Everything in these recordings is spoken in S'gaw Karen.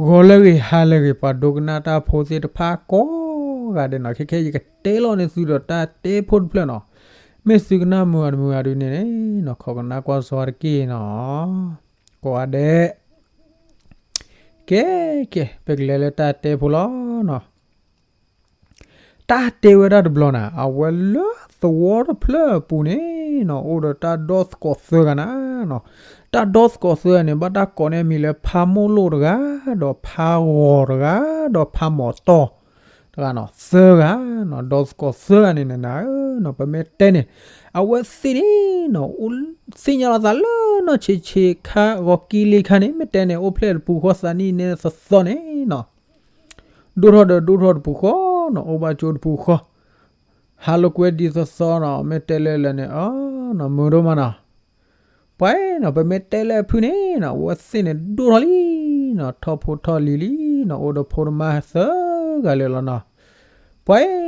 ဂီၤလၢအဂ့ၤ ဟါလၢအဂ့ၤ ပှၤဒိကနၣ်တၢ်ဖိသ့ၣ်တဖၣ်ကိးဂၤဒဲးနီၤ, ခဲခဲအံၤယကတဲလီၤန့ၢ်သုဒီးတၢ်တဲဖိတဖျၢၣ်နီၤ, မ့ၢ်သုကနၣ်မုာ်ဂ့ၤတမုာ်ဂ့ၤဒုးန့ၣ်နီၤ ခိးကနၣ်ကွၢ်စီတက့ၢ်နီၤ, ကိးဂၤဒဲး, ကဲကဲ ပကလဲၤလၢတၢ်တဲဖိလီၤနီၤ. တၢ်တဲဝဲဒၣ်တဘျီနၤ အဝဲလၢသဝီတဖျၢၣ်အပူၤန့ၣ်နီၤ အိၣ်ဒီးတၢ်ဒီသကိးသၢဂၤနၤနီၤ, တၢ်ဒီသကိးသၢဂၤန့ၣ် ဘၣ်တၢ်ကိးန့ၢ်အမံၤလၢ ဖးမိၢ်လိၣ်တဂၤ, ဒီးဖးဂီၤတဂၤ, ဒီးဖးမီၤတီၢ်တဂၤနီၤ, သၢဂၤနီၤ, ဒီသကိးသၢဂၤန့ၣ်နၤဧၢနီၤ ပမ့ၢ်တဲန့ၣ် အဝဲသ့ၣ်န့ၣ်နီၤ သ့ၣ်ညါလီၤသးလၢနီၢ်ဆံးဆံးခါ ဂီၤကံလံခါန့ၣ် မ့ၢ်တဲန့ၣ် အိၣ်ဖျဲၣ်တပူၤဃီ သးနံၣ်နဲသီသီန့ၣ်နီၤ ဒိၣ်ထီၣ်ဒီးဒိၣ်ထီၣ်တပူၤဃီနီၤ, အိၣ်ဘၣ်ကၠိတပူၤဃီ, ဟါလီၤကွဲဒ်သိးသိးနီၤ, မ့ၢ်တဲလၢလၢာ်န့ၣ် အနီၤ မုာ်ဒိၣ်မးနီၤ, ပှၤနီၤ ပမ့ၢ်တဲလၢအဖုၣ်န့ၣ်နီၤ အဝဲသ့ၣ်န့ၣ်ဒိၣ်ထီၣ်လံနီၤ, ထီၣ်ဖိထီၣ်လံၤလံနီၤ, အိၣ်ဒီးဖိတမါသၢဂၤလၢာ်လီၤနီၤ,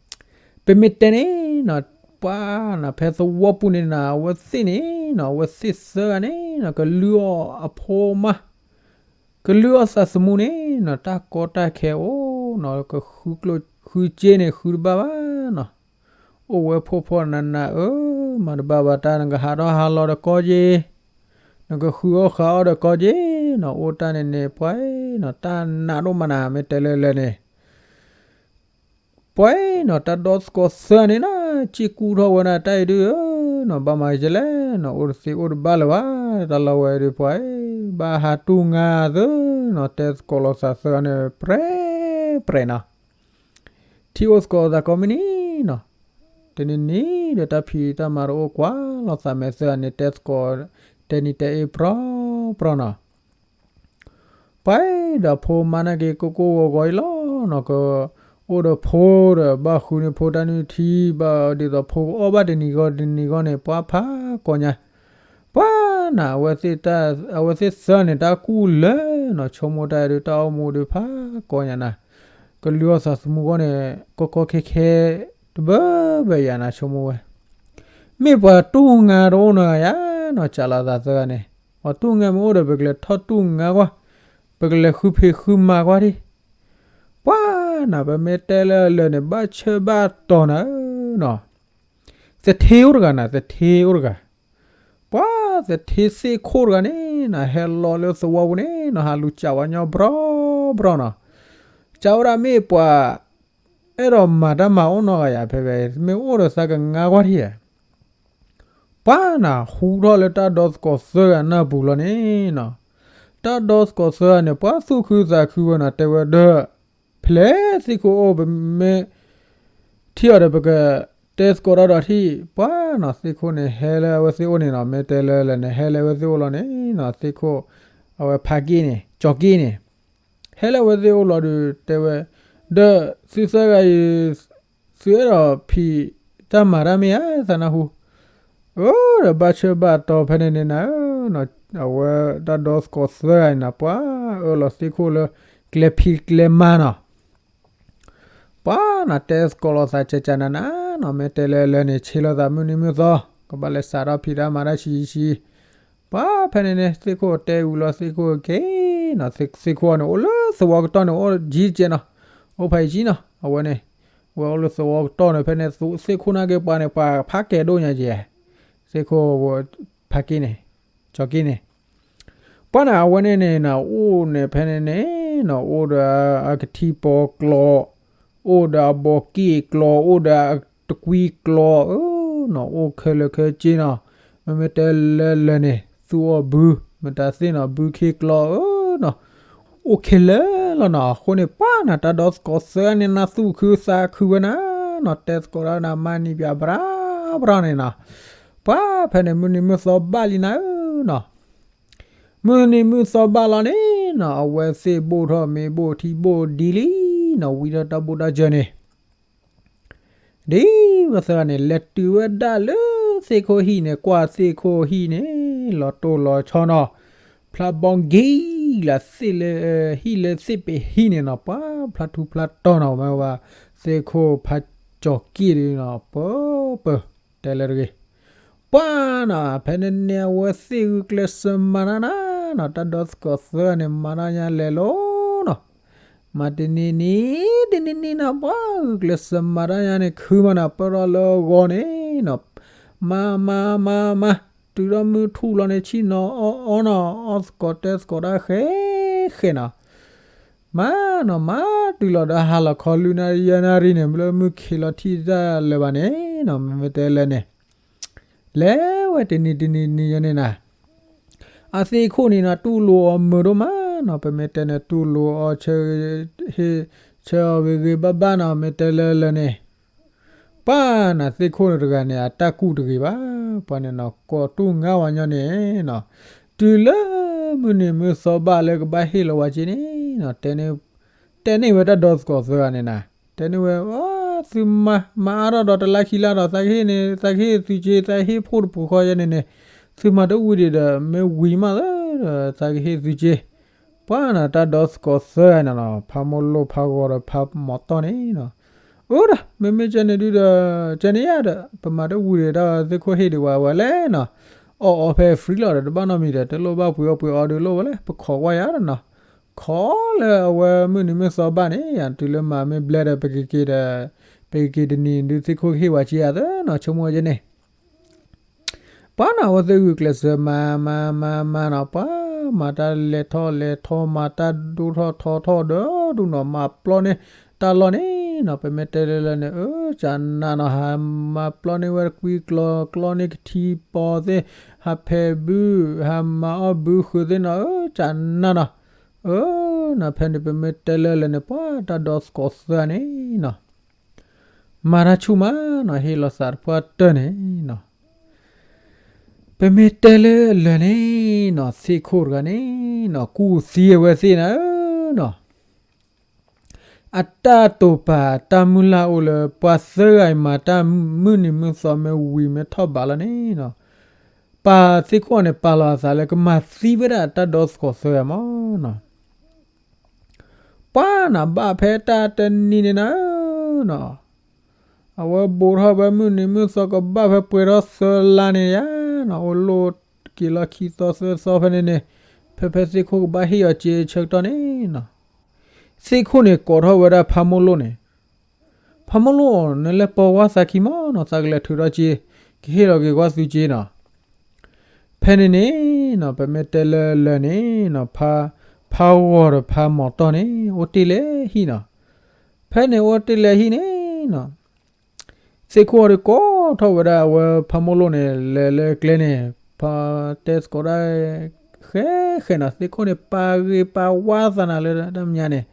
ပှၤနီၤ ပမ့ၢ်တဲန့ၣ်နီၤ, ပှၤနီၤဖဲသဝီပူၤန့ၣ်နီၤ အဝဲသ့ၣ်န့ၣ်နီၤ အဝဲသ့ၣ်သၢဂၤန့ၣ်နီၤ ကလုၢ်အီၣ်အဖိမါ ကလုၢ်အီၣ်သးသမူန့ၣ်နီၤ တၢ်ကီတၢ်ခဲအိၣ်နီၤ ကဃုကျိၣ်ဃုစ့န့ၣ် ဃုတဘၣ်ဘၣ်နီၤ, အိၣ်ဝဲဖှီၣ်ဖှီၣ်နးနးဧၢ, မၤတဘၣ်ဘၣ်တၢ် နကဟးထီၣ်ဟးလီၤဒီးကီက့ၤ, နကဃုအီၣ်ဃုအီဒီးကီက့ၤနီၤ, အိၣ်တၢ်န့ၣ်န့ၣ် ပှၤနီၤ တၢ်နးဒိၣ်မးနၤ မ့ၢ်တဲလၢလၢာ်န့ၣ် ပှၤနီၤ တၢ်ဒီသကိးသၢဂၤန့ၣ်နီၤ စ့ၢ်ကူၣ်ထီၣ်ဝဲဒၣ်တၢ်အံၤဒုးဧၢနီၤ, ဘၣ်မၤကလဲၣ်နီၤ, အိၣ်တသ့အိၣ်တဘၣ်လၢၤဘၣ်, တၢ်လီၢ်ဝဲဒုး ပှၤဘၣ်ဟးတူၢ်ငါသၢနီၤ, တဲသကိးလိာ်သးသၢဂၤန့ၣ် ပြဲပြဲနီၤ, ထံၣ်အိၣ်သကိးသးကိးမုၢ်နံၤနီၤ, တနံၤနံၤဒီးတၢ်ဖံးတၢ်မၤတအိၣ် ကွၢ်လိာ်သးမဲာ်သၢဂၤန့ၣ် တဲသကိး တဲနံၤတဲအ့ၣ်ပြီပြီနီၤ ပှၤဒီးဖိမါနာ်က့ၤ ကိၢ်ကိၢ်ဂီၤဂီၤအံၤလီၤနီၤ, ကအိၣ်ဒီးဖိဒီး ဘၣ်ဃုန့ၢ်ဖိတၢ်နုၢ်ထံ ဘၣ်ဒ်သိးဖိကအီၣ်ဘၣ်တနံၤဂီၢ်တနံၤဂီၢ်န့ၣ် ပှၤဖးကိးညါ, ပှၤနၤ အဝဲသ့ၣ်တၢ် အဝဲသ့ၣ်သၢန့ၣ် တၢ်ကူၣ်လၢာ်နီၤ, ဆိကမိၣ်တၢ်အံၤဒုး တၢ်အိၣ်မူဒုးဖးကိးညါနၤ, ကလုၢ်အီၣ်သးသမူဂီၢ်န့ၣ် ကီကီခဲခဲ တဘၢဘၢယၤနၤ ဆိကမိၣ်ဝဲ မ့ၢ်ပှၤတူၢ်ငါတအိၣ်နီတဂၤယၤနီၤ, စးလီၤသးသၢဂၤန့ၣ် ပှၤတူၢ်ငါမ့ၢ်အိၣ်ဒီး ပကလဲၤထီၣ်တူၢ်ငါကွၢ်, ပကလဲၤဃုဖံးဃုမၤကွၢ်ဒံး, ပှၤနၤ ပမ့ၢ်တဲလၢလၢာ်န့ၣ် ဘၣ်ဆၢဘၣ်တီၤနၤဧၢနီၤ, သထ့အိၣ်တဂၤနၤ, သထ့အိၣ်တဂၤ, ပှၤသထ့သ့ၣ်ခိၣ်တဂၤန့ၣ်နၤ ဟဲလီၤလၢသဝီပူၤန့ၣ်နီၤ, ဟးလူၤစးဝဲညီဘြီဘြီနီၤ, စးဝဲဒၣ်မ့ၢ်ပှၤ အဲၣ်ဒိးမၤတၢ်မၤအိၣ်နီတဂၤယၤ ဖဲဖဲ မ့ၢ်အိၣ်ဒီးသးကငါကွၢ်ထံဧါ, ပှၤနၤ ဟူထီၣ်လၢတၢ်ဒီသကိးသၢဂၤနၢ်ပူၤလီၤန့ၣ်နီၤ, တၢ်ဒီသကိးသၢဂၤန့ၣ် ပှၤသူၣ်ခုသးခုဝဲနီၤ, တဲဝဲဒၣ် ဖဲလဲၣ်သ့ၣ်ခိၣ်အိၣ် ပမ့ၢ်ထံၣ်အီၤဒီး ပကတဲသကိးတၢ်ဒီးထံၣ်, ပှၤနီၤ သ့ၣ်ခိၣ်န့ၣ် ဟဲလၢအဝဲသ့ၣ်အိၣ်န့ၣ်နီၤ, မ့ၢ်တဲလၢလၢာ်န့ၣ် ဟဲလၢအဝဲသ့ၣ်အိၣ်လီၤန့ၣ်နီၤ, သ့ၣ်ခိၣ် အဝဲဖးက့ၢ်န့ၣ် ကၠီၤက့ၢ်န့ၣ် ဟဲလၢအဝဲသ့ၣ်အိၣ်လီၤဒီး တဲဝဲ ဒီး သုသၢဂၤအံၤ သုအဲၣ်ဒိးဖံးတၢ်မၤတၢ်မ့ၢ်ဧါ သးနၢ်ဟူ, အၢ ဒီးဘၣ်ဆၢဘၣ်တီၤဖဲန့ၣ်န့ၣ်နၤဧၢ, အဝဲတၢ်ဒီသကိးသၢဂၤန့ၣ်နၤ ပှၤအၢၣ်လီၤသ့ၣ်ခိၣ်လၢ ကျဲဖံးကျဲမၤနီၤ ပှၤနၤ တဲသကိးလိာ်သးကၠးကၠးနးနးနီၤ, မ့ၢ်တဲလၢလၢာ်န့ၣ် ဆ့လိာ်သးမုၢ်နံၤမုၢ်သီ, ကဘၣ်လဲၤစးထီၣ်ဖံးတၢ်မၤတၢ်ဆံးဆံး, ပှၤဖဲန့ၣ်န့ၣ် သ့ၣ်ခိၣ်တဲဝံၤလီၤ သ့ၣ်ခိၣ်က့ၤနီၤ, သ့ၣ်ခိၣ်န့ၣ် အိၣ်လၢသဝီကတီၢ်န့ၣ် အိၣ်ယံၤတကဲးနီၤ, အိၣ်ဖးယံၤနီၤ, အဝဲန့ၣ် ဝဲအိၣ်လၢသဝီကတီၢ်န့ၣ် ဖဲန့ၣ် သ့ၣ်ခိၣ်နာ်က့ၤပှၤန့ၣ် ပှၤဖးကဲဒိၣ်ညါက့ၤ, သ့ၣ်ခိၣ်ဖးက့ၢ်န့ၣ် ကၠီၤက့ၢ်န့ၣ် ပှၤနၤ အဝဲန့ၣ်န့ၣ်နၤ အိၣ်န့ၣ်ဖဲန့ၣ်န့ၣ်နီၤ အိၣ်ဒီးအကထံပီၤကျီး, အိၣ်ဒီးအဘီက့ၢ်ကျီး, အိၣ်ဒီးအတကွံကျီးဧၢနီၤ, အိၣ်ခဲလၢာ်ခဲဆ့နီၤ, မ့မ့ၢ်တဲလၢလၢာ်န့ၣ် သူၣ်အီၣ်ဘု မတၤသ့ၣ်နီၤ ဘုခ့ကျီးဧၢနီၤ, အိၣ်ခဲလၢာ်လီၤနီၤ, အဃိန့ၣ် ပှၤနၤ တၢ်ဒီသကိးသၢဂၤန့ၣ် နၢ်သူၣ်ခုသးခုဝဲနၤနီၤ, တဲသကိးတၢ်နၤ မၤနံၤပၠးဘြၣ်ဘြၣ်န့ၣ်နီၤ, ပှၤဖဲန့ၣ် မုၢ်နံၤမုၢ်သီဘၣ်လံနၤဧၢနီၤ မုၢ်နံၤမုၢ်သီဘၣ်လီၤန့ၣ်နီၤ အဝဲသ့ၣ်ဘိၣ်ထီၣ်မ့ၤဘိၣ်ထံဘိၣ်ဒ်လံနီၤ ဝံထီၣ်တၢ်ဘိၣ်တၢ်စၢၤန့ၣ် ဒ်ဝဲသၢဂၤန့ၣ် လဲၤတုၤဝဲဒၣ်လၢသ့ၣ်ခိၣ်ဟံၣ်န့ၣ် ကွၢ်သ့ၣ်ခိၣ်ဟံၣ်န့ၣ် လီၤတိၢ်လီၤဆီနီၤ ဖျါဘီကံလၢသ့ၣ်လၢဟံၣ်လၢသ့ၣ်ပ့ၤဟံၣ်န့ၣ်နီၤ ပှၤဖျါထူဖျါတီၤနီၤ မ့ၢ်ဝဲ သ့ၣ်ခိၣ်ဖးကၠီၤက့ၢ်ဒ်နီၤ ပၢပၢ တဲလၢတဂ့ၤ ပှၤနီၤ ဖဲန့ၣ်န့ၣ် အဝဲသ့ၣ်ဂုာ်ကျဲးစၢးမၤတၢ်နၤ နီၤ တၢ်ဒီသကိးသၢဂၤန့ၣ် မၤတၢ်ညါလဲၤလီၤနီၤ, မၤတနံၤနံၤ တနံၤနံၤနီၤ ပှၤဂုာ်ကျဲးစၢးမၤတၢ်ညါန့ၣ် ခုမးနီၤ ပၢၢ်ထီၣ်လၢဂီၤန့ၣ်နီၤ, မၤမၤမၤမၤ တုၤထီၣ်မုၢ်ထူၣ်လီၤန့ၣ် ဆ့ၣ်နီၤအီၣ်အီနီၤ အီသကိးတဲသကိးတၢ်ဃဲဃဲနီၤ, မၤတုၤလီၤဒီးဟါလီၤခီလွံၢ်နၣ်ရံၣ်ယဲၢ်နၣ်ရံၣ်န့ၣ် လၢမုၢ်ခံးလီၤထံၣ်တၢ်လၢၤဘၣ်န့ၣ်နီၤ မ့မ့ၢ်တဲလၢန့ၣ် လဲၤဝဲတနံၤတနံၤနံၤယဲန့ၣ်နၤ, အသ့ၣ်ခိၣ်န့ၣ်နီၤ တူၢ်လိာ်အီၤမုာ်ဒိၣ်မးနီၤ ပမ့ၢ်တဲန့ၣ် တူၢ်လိာ်အီၤဆၢ ဟ့ၣ်ဆၢအီၤဂ့ၤဂ့ၤဘၣ်ဘၣ်နီၤ မ့ၢ်တဲလၢလၢန့ၣ် ပှၤနၤသ့ၣ်ခိၣ်န့ၣ်တဂၤန့ၣ် အတၢ်ကူၣ်တဂ့ၤဘၣ်, ပှၤန့ၣ်နီၤ ကိးတူၢ်ငါဝဲညီန့ၣ်နီၤ, တုၤလၢမုၢ်နံၤမုၢ်သီဘၣ်လၢကဘၣ်ဟ့ၣ်လီၤဝဲက့န့ၣ်နီၤ တဲန့ၢ်ဝဲတၢ်ဒီသကိးသၢဂၤန့ၣ်နၤ, တဲန့ၢ်ဝဲ သုမၤ မၤအါထီၣ်ဒီးတလါခံလါဒီး သးကဟ့ၣ်န့ၣ် သးကဟ့ၣ်သုက့ သးဟ့ၣ်ဖှိၣ်တပူၤဃီယဲန့ၣ်န့ၣ်, သုမၤတဝံၤဒံးဒီး မ့ၢ်ဝံၤမးလၢဒီး သးကဟ့ၣ်သုက့, ပှၤနၤတၢ်ဒီသကိးသၢဂၤန့ၣ်နီၤ ဖးမိၢ်လိၣ်ဖးဂီၤဒီးဖးမီၤတီၢ်န့ၣ်နီၤ, အိၣ်ဒီး မ့မ့ၢ်ကဲန့ၣ်ဒုဒီး ကဲန့ၣ်ယါဒီး ပမၤတဝံၤဒံးတၢ်သ့ၣ်ခိၣ်ဟ့ၣ်ဒံးဝဲဝဲလဲၣ်နီၤ, အီၣ်အီဖဲ free လီၤဒီး တဘၣ်နီတမံၤဒီး တလိၣ်ဘၣ်ပှ့ၤအီၣ်ပှ့ၤအီဒုးလိၣ်ဝဲလဲၣ် ပခိးကွၢ်ယါဒီးနီၤ, ခိးလၢအဝဲမုၢ်နံၤမုၢ်သီဘၣ်န့ၣ် ယတုၤလၢမၤမ့ၢ်ဘျဲဒီး ပကက့ၤဒီး ပကက့ၤတနံၤဒုးသ့ၣ်ခိၣ်ကဟ့ၣ်ဝဲက့ဧါသနီၤ ဆိကမိၣ်ဝဲကဲန့ၣ် ပှၤနီၤ အဝဲသ့ၣ်ဂုာ်ကျဲးစၢးမၤ မၤ မၤ မၤနီၤ ပှၤမၤတၢ်လဲၤထီၣ်လဲၤထီ မၤတၢ်ဒိၣ်ထီၣ်ထီထီၣ်ဒီးဒူၣ်နီၤ မၤပျီန့ၢ်တၢ်လီၢ်န့ၣ်နီၤ ပမ့ၢ်တဲလၢလၢန့ၣ် အၢ ကနၤနီၤ ဟးမၤပျီန့ၢ်ဝဲတကွံကျီ ကျီန့ၢ်ကထံပီသ့ၣ် ဟးဖဲးဘု ဟးမၤအီၣ်ဘုဃုာ်သ့ၣ်နီၤ အၢ ကနၤနီၤ အၢ နီၤ ဖဲန့ၣ် ပမ့ၢ်တဲလၢလၢန့ၣ် ပှၤတၢ်ဒီသကိးသၢဂၤန့ၣ်နီၤ မၤတၢ်ဆူၣ်မးနီၤ ဟ့ၣ်လီၤသးတပှၢ်တၢၢ်န့ၣ်နီၤ ပမ့ၢ်တဲလၢလၢာ်န့ၣ်နီၤ သ့ၣ်ခိၣ်တဂၤန့ၣ်နီၤ ကူၣ်သံအဝဲသ့ၣ်နၤဧၢနီၤ အတၢ်တိာ်ပာ်တၢ်မုၢ်လၢ်အိၣ်လၢ ပှၤသၢဂၤအံၤမၤတၢ်မုၢ်နံၤမုၢ်သီမ့ၢ်ဝံၤမ့ၢ်ထီၣ်ဘးလီၤန့ၣ်နီၤ ပာ်သ့ၣ်ခိၣ်န့ၣ် ပာ်လီၤအသးလၢကမၤသံဝဲဒၣ်တၢ်ဒီသကိးသၢဂၤမးနီၤ ပှၤနၤဘၣ်ဖဲတၢ်တနံၤန့ၣ်နၤဧၢနီၤ အဝဲဘိးထီၣ်ဖဲမုၢ်နံၤမုၢ်သီကဘၣ်ဖဲပှဲၤထီၣ်သၢလါန့ၣ်ယါနီၤ အိၣ်လီၢ်က့ၤလီၢ်ခံသီသၢသီဖဲန့ၣ်န့ၣ် ဖဲဖဲသ့ၣ်ခိၣ်ကဘၣ်ဟ့ၣ်အီၤစ့ဆၢကတီၢ်န့ၣ်နီၤ သ့ၣ်ခိၣ်န့ၣ်ကိးထီၣ်ဝဲဒၣ်ဖးမိၢ်လိၣ်န့ၣ် ဖးမိၢ်လိၣ် နလဲၤပိာ်ဝဲသးခံမးနီၤ သးကလဲၤထုးထီၣ်စ့ ကဟ့ၣ်လီၤက့ၤကွၢ်သုစ့နီၤ ဖဲန့ၣ်န့ၣ်နီၤ ပမ့ၢ်တဲလၢလၢာ်န့ၣ်နီၤ ဖး ဖးဂီၤဒီးဖးမီၤတီၢ်န့ၣ် အိၣ်တ့ၢ်လၢဟံၣ်နီၤ ဖဲန့ၣ်အိၣ်တ့ၢ်လၢဟံၣ်န့ၣ်နီၤ သ့ၣ်ခိၣ်အီၤဒီးကိးထီၣ်ဝဲဒၣ်အဝဲဖးမိၢ်လိၣ်န့ၣ် လဲၤလၢကျဲန့ၣ် ဖးတဲသကိးဒၣ် ဃဲဃဲနီၤ သ့ၣ်ခိၣ်န့ၣ် ပာ်ဂ့ၤပာ်ဝါသးနၤလၢတၢ်မဲာ်ညါန့ၣ်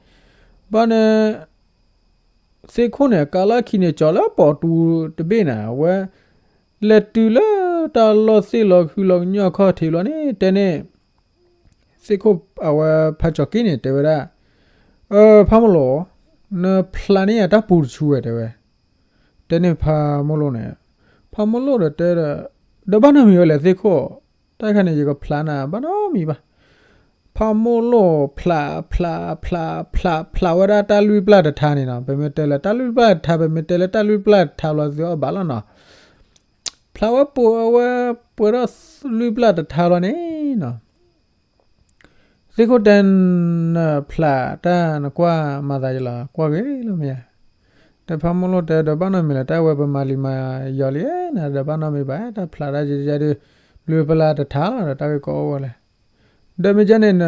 ဘၣ်န့ၣ် သ့ၣ်ခိၣ်န့ၣ် ကးလီၢ်ခံန့ၣ် ကၠီၤလၢပိာ်တူတဘ့ၣ်န့ၣ် အဝဲ လဲၤတုၤလၢတၢ်လီၢ်သ့ၣ်လီၤဟုလီၤကညီၢ်ခီၣ်ထံးလီၤန့ၣ် တဲန့ၣ် သ့ၣ်ခိၣ်အဝဲဖးကၠီၤက့န့ၣ် တဲဝဲဒၣ် ဖးမိၢ်လိၣ် နဖျးန့ၢ်ယၤတၢ်ပူၤတဆူဝဲ တဲဝဲ တဲန့ၣ်ဖးမိၢ်လိၣ်န့ၣ် ဖးမိၢ်လိၣ်ဒီးတဲဒီး ဒီးဘၣ်နီတမံၤဝဲလဲၣ်သ့ၣ်ခိၣ် တၢ်ခါန့ၣ် ယကဖျးနၤဘၣ်နီတမံၤဘၣ် ဖးမိၢ်လိၣ်ဖျး ဖျး ဖျး ဖျး ဖျးဝဲဒၣ်တၢ်လွံၢ်ပျၢ်တထါန့ၣ်နီၤ ပမ့ၢ်တဲလၢတၢ်လွံၢ်ပျၢ်တထါ ပမ့ၢ်တဲလၢတၢ်လွံၢ်ပျၢ်တထါဘျီသုအီၣ်ဘၣ်လီၤနီၤ ဖျးဝဲပိာ်အဝဲ ပှဲၤထီၣ်လွံၢ်ပျၢ်တထါလီၤန့ၣ်နီၤ သ့ၣ်ခိၣ်တဲ နဖျးတၢ်နကွၢ်မၤသးယလီၤ ကွၢ်ဂ့ၤလီၤမ့ၢ်ဧါ ဒီးဖးမိၢ်လိၣ်တဲ ဒီးဘၣ်နီတမံၤလၢၤ တၢ်ဝဲပမၤလံမၤယီၤလံနၤ ဒီးဘၣ်နီတမံၤဘၣ် တၢ်ဖျးတၢ်ယဲယဲဒုး လွံၢ်ပျၢ်တထါလီၤဒီး တၢ်ဂ့ၢ်ကီအိၣ်ဝဲလဲၣ် ဒီးမ့ၢ်ကဲန့ၣ်န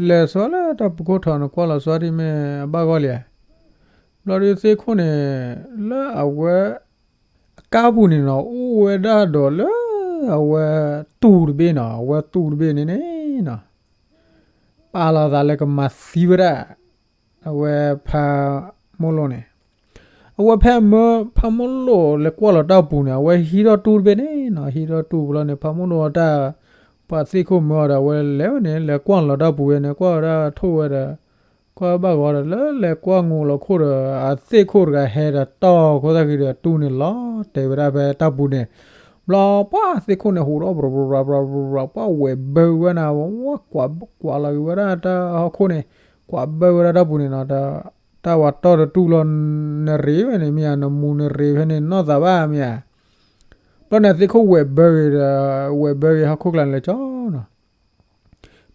လဲၤဆိလၢတၢ်ပူၤခိၣ်ထီၣ် နကွၢ်လီၤဆိဒ်မ့ၢ်အဘၣ်ဂီၢ်လံဧါ ဘျီဒုးသ့ၣ်ခိၣ်န့ၣ် လၢအဝဲ အကါပူၤန့ၣ်နီၤ အိၣ်ဝဲဒၣ်ဒီးလၢ အဝဲတူၢ်တဘ့ၣ်နီၤ အဝဲတူၢ်တဘ့ၣ်န့ၣ်န့ၣ်နီၤ ပာ်လီၤသးလၢကမၤသံဝဲဒၣ် အဝဲဖးမိၢ်လိၣ်န့ၣ် အဝဲဖဲမၢ ဖးမိၢ်လိၣ်လဲၤကွၢ်လီၤတၢ်ပူၤန့ၣ် အဝဲဟံးထီၣ်တူၢ်တဘ့ၣ်န့ၣ်နီၤ ဟံးထီၣ်တူၢ်ဘျီန့ၣ် ဖးမိၢ်လိၣ်အတၢ် ပှၤသ့ၣ်ခိၣ်မၢအီၤဒီး အဝဲလဲၤဝဲန့ၣ် လဲၤကွၢ်လီၤတၢ်ပူၤဝဲန့ၣ် ကွၢ်ဝဲဒၣ်ထိၣ်ဝဲဒီး ကွၢ်ဘၣ်ဂီၤဒီး လၢလဲၤကွၢ်ငူးလီၤခိၣ်ဒီး အသ့ၣ်ခိၣ်တဂၤဟဲဒီးတီၢ်ခိၣ်သၣ်ဃံဒီး တူၢ်န့ၣ်လီၤတဲာ်ဝဲဒၣ်ဖဲတၢ်ပူၤန့ၣ် ဘျီပှၤသ့ၣ်ခိၣ်န့ၣ် ဟူးထီၣ် ပှၤဝဲၢ်ဘၢဝဲနၤ ကွၢ်လီၤက့ၤဝဲဒၣ်တၢ်ဟီၣ်ခိၣ်န့ၣ် ကွၢ်ဘၢဝဲဒၣ်တၢ်ပူၤန့ၣ်နီၤ တၢ်ဝဲတီၢ်တတူၢ်လီၤ နရ့ဝဲန့ၣ်မ့ၢ်ဧါ နမူနရ့ဖဲန့ၣ် နီၢ်သးဘၣ်မ့ၢ်ဧါ ဘျီန့ၣ်သ့ၣ်ခိၣ်ဝဲၢ်ဘၢဂ့ၤဒီး ဝဲၢ်ဘၢဂ့ၤဟီၣ်ခိၣ်ကျါန့ၣ်လၢကၠီနီၤ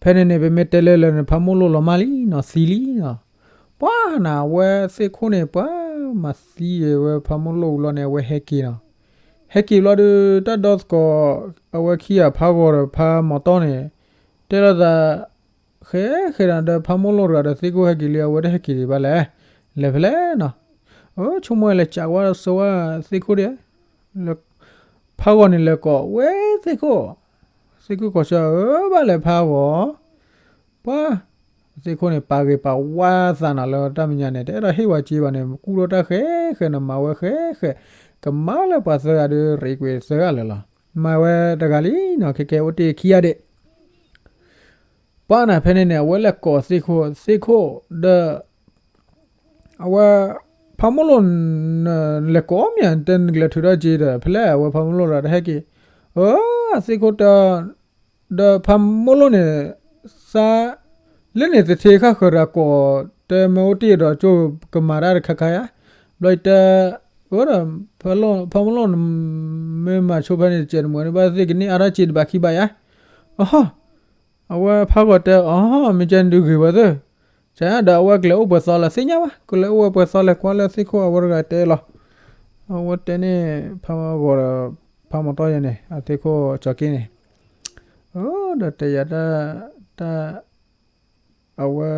ဖဲန့ၣ်န့ၣ် ပမ့ၢ်တဲလၢလၢာ်န့ၣ် ဖးမိၢ်လိၣ်လီၤမၢ်လံနီၤ, သံလံနီၤ. ပှၤနီၤ အဝဲသ့ၣ်ခိၣ်န့ၣ် ပှၤမၤသံအဝဲဖးမိၢ်လိၣ်ဝံၤလီၤန့ၣ် အဝဲဟဲက့ၤနီၤ. ဟဲက့ၤဘျီဒီး တၢ်ဒီသကိး အဝဲခံဂၤ ဖးဂီၤဒီးဖးမီၤတီၢ်န့ၣ် တဲလိာ်သး ဃဲဃဲဒီး ဖးမိၢ်လိၣ်တဂၤဒီးသ့ၣ်ခိၣ်ဟဲက့ၤလံ, အဝဲတဟဲက့ၤဒံးဘၣ်လဲၣ်, လဲၤဖဲလဲၣ်နီၤ. အဆိကမိၣ်ဝဲ လဲၤကးဝဲစိဝဲသ့ၣ်ခိၣ်ဒံး, ဖးဂီၤန့ၣ်လဲၤကိးဝဲသ့ၣ်ခိၣ်, သ့ၣ်ခိၣ်ကိးဆၢ အၢဘၣ်လဲၤဖးဂီၤ, ပှၤ သ့ၣ်ခိၣ်န့ၣ် ပာ်ဂ့ၤပာ်ဝါသးနီၤလၢတၢ်မဲာ်ညါန့ၣ် တအဲၣ်ဒိးဟ့ၣ်ဝဲစ့ဘၣ်န့ၣ် ကူၣ်ဒီးတၢ်ဃဲဃဲနီၤ, မၤဝဲဃဲဃဲ, ကမၤလၢပှၤသၢဂၤဒီး ရ့ကွံာ်သၢဂၤလၢာ်လီၤ. မၤဝဲတဂၤလံနီၤ, ခဲကဲအိၣ်တ့ၢ်ခံဂၤဒံး. ပှၤနီၤ ဖဲန့ၣ်န့ၣ် အဝဲလဲၤကိးသ့ၣ်ခိၣ်, သ့ၣ်ခိၣ်ဒီး အဝဲ ဖးမိၢ်လိၣ် နလဲၤကိးမ့ၢ်ဧါ, တဲနကလဲၤထုးထီၣ်စ့ဒီး ဖဲလဲၣ် အဝဲဖးမိၢ်လိၣ်ဒီးတဟဲက့ၤ, အၢ သ့ၣ်ခိၣ်တဲ ဒီးဖးမိၢ်လိၣ်န့ၣ် သး လၢန့ၣ် သထ့ခၣ်ဃၢၤတၢ်ကိး တဲမ့ၢ်အိၣ်တ့ၢ်ဒီးကၠိကမၤတၢ်တခါခါယါ, ဘျီတဲ အၢဒီး ဖးမိၢ်လိၣ် မ့ၢ်မၤဆိဖဲန့ၣ် တစဲးတမှဲၤန့ၣ် ဘၣ်သ့ၣ်ကန့ၢ်အါထီၣ်စ့တဘၣ်ခံဘၣ်ယါ, အဟီ အဝဲဖးဂီၤတဲ အီ မ့ၢ်ကဲဒုးဂ့ၤဝဲသ့ၣ်, ကဒီးအဝဲကလဲၤအိၣ်ပှဲၤသီလၢသ့ၣ်ညါဘၣ်, ကလဲၤအိၣ်ဝဲပှဲၤသီလဲၤကွၢ်လၢသ့ၣ်ခိၣ်အဝဲတဂၤတဲလီၤ. အဝဲတဲန့ၣ် ဖးဂီၤဒီး ဖးမီၤတီၢ်ယဲန့ၣ် အသ့ၣ်ခိၣ်ကၠီၤက့န့ၣ်, အၢ ဒီးတဲယၤ တၢ် အဝဲ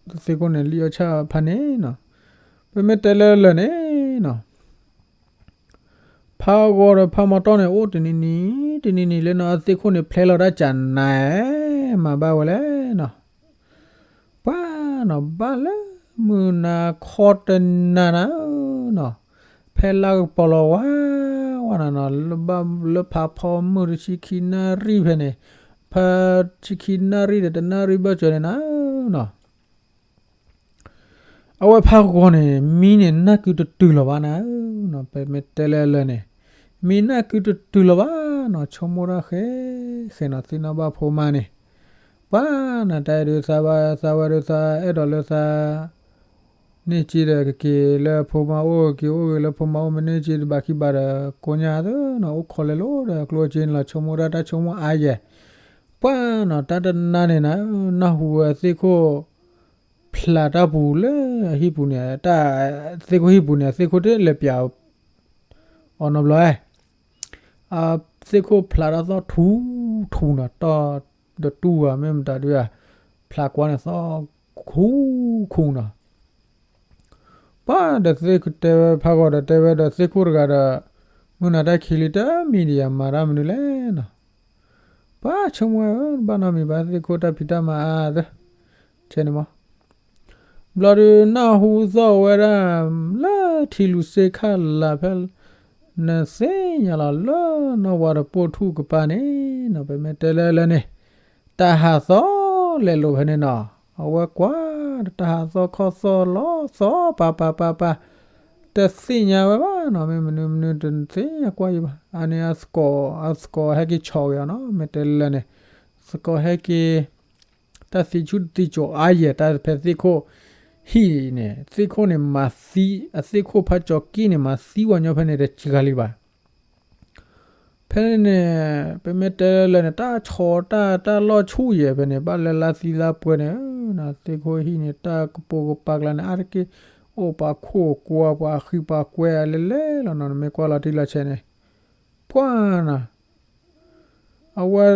သ့ၣ်ခိၣ်န့ၣ် လံၣ်အီၣ်ဆၣ်ဖးန့ၣ်နီၤ, ပမ့ၢ်တဲလၢလၢာ်န့ၣ်နီၤ ဖးဂီၤဒီးဖးမီၤတီၢ်န့ၣ် အိၣ်တနံၤနံၤ တနံၤနံၤလၢနီၤ အသ့ၣ်ခိၣ်န့ၣ် ဖျဲလီၤတၢ်ကၠးနၤ, မၤဘၣ်ဝဲလဲၣ်နီၤ, ပှၤနီၤ ဘၣ်လၢမုၢ်နၤခီတနၤနၤနီၤ, ဖဲလါကပီၤလီၤဝါ ဝါနၤနီၤ လၢဘၣ်လၢဖးဖီမုၢ်တဆံခံနၣ်ရံၣ်ဖဲန့ၣ်, ဖဲဆံခံနၣ်ရံၣ်ဒီးတနၣ်ရံၣ်ဘၣ်ကၠီၤန့ၣ်နၤနီၤ အဝဲဖးဂီၤန့ၣ် မံန့ၣ်နၢ်ကုတတုၤလီၤဘၣ်နၤ, ပမ့ၢ်တဲလၢလၢာ်န့ၣ် မံနၢ်ကုတတုၤလီၤဘၣ်နီၤ, ဆိကမိၣ်တၢ်ဃဲဃဲနီၤ သ့ၣ်နီၣ်ဘၣ်ဖိမါန့ၣ်, ပှၤနီၤ တၢ်အဲၣ်ဒိးသးဘၣ်သးဝဲဒိးသး အဲၣ်ဒိးလၢသး န့ၢ်စ့ဒီး ကက့ၤလၢဖိမါအိၣ် ကက့ၤအိၣ်ဂ့ၤလၢဖိမါအိၣ် မ့ၢ်န့ၢ်စ့တဘၣ်ခံဘၣ်ဒီး ကိညါသနီၤ အိၣ်ခိးလဲၤလိၤဒီး ကျိၣ်စ့န့ၣ်လီၤ ဆိကမိၣ်ဒၣ်တၢ်ဆိကမိၣ်အါယဲၢ်, ပှၤနီၤ တၢ်တနါန့ၣ်နၤ နၢ်ဟူဝဲသ့ၣ်ခိၣ် ဖျးတၢ်ပူၤလၢအဟံၣ်ပူၤန့ၣ် တၢ်သ့ၣ်ခိၣ်ဟံၣ်ပူၤန့ၣ် သ့ၣ်ခိၣ်တလဲၤပၠး အီၤနီတဘျီ, သ့ၣ်ခိၣ်ဖျးတၢ်သီၣ်ထူထူနီၤ တီၢ်ဒီးတူၢ်ဧါ မ့ၢ်မတၤဒုဧါ, ဖျးကွၢ်န့ၣ်သီၣ်ခူခူနီၤ, ပှၤဒီးသ့ၣ်တဲဝဲဖးဂီၤဒီးတဲဝဲဒီးသ့ၣ်ခိၣ်တဂၤဒီး မုၢ်နၤတၢ်ခံးလံ တမံၤဒံးယၤမၤတၢ်မနုၤလဲၣ်နီၤ, ပှၤဆိကမိၣ်ဝဲ ဘၣ်နီတမံၤဘၣ် သ့ၣ်ခိၣ်တၢ်ဖံးတၢ်မၤအါသ ဆဲန့ၣ်မး ဘျီဒုးနၢ်ဟူသီၣ်ဝဲဒၣ် လၢထံလူၤစ့ခၣ်လာ်ဖဲ နသ့ၣ်ညါလီၤ လၢနီၢ်ဝါဒီးပိာ်ထူၣ်ကပၤန့ၣ်နီၤ ပမ့ၢ်တဲလၢလၢာ်န့ၣ် တၢ်ဟးသီၣ်လဲၤလိာ်ဖဲန့ၣ်နီၤ အဝဲကွၢ် တၢ်ဟးသီၣ်ခီၣ်သီၣ်လီၤသီၣ်ပၤပၤပၤပၤ တသ့ၣ်ညါဝဲဘၣ်နီၤ မ့ၢ်မနုၤမနုၤတသ့ၣ်ညါကွၢ်ယံၤဘၣ် အန့ၣ်အသကိး အသကိးဟဲက့ၤဆီၣ်က့ၤအီၤနီၤ မ့ၢ်တဲလၢာ်န့ၣ် သကိးဟဲက့ၤ တၢ်သံဆူၣ်သံကၠိၤအါယဲၢ် တၢ်ဖဲသ့ၣ်ခိၣ်ဟံၣ်န့ၣ် သ့ၣ်ခိၣ်န့ၣ်မၤသံ အသ့ၣ်ခိၣ်ဖးကၠီၤက့န့ၣ် မၤသံဝဲညီဖဲန့ၣ်တစှၤလံဘၣ်. ဖဲန့ၣ်န့ၣ် ပမ့ၢ်တဲလၢာ်န့ၣ် တၢ်ဆီတၢ် တၢ်လီၢ်ဆူၣ်ယဲၢ်ဖဲန့ၣ် ဘၣ်လၢလါသံလါပှဲၤန့ၣ် သ့ၣ်ခိၣ်ဟံၣ်န့ၣ် တၢ်ကပိာ်ကပၤကျါန့ၣ် အါတက့ၢ် အိၣ်ပှၤခိၣ်ကွၢ် ပှၤဃံပှၤကွဲလဲၤလဲၤလီၤနီၤ နမ့ၢ်ကွၢ်လီၤတံၢ်လီၤဆဲးန့ၣ် ပှၤနီၤ အဝဲ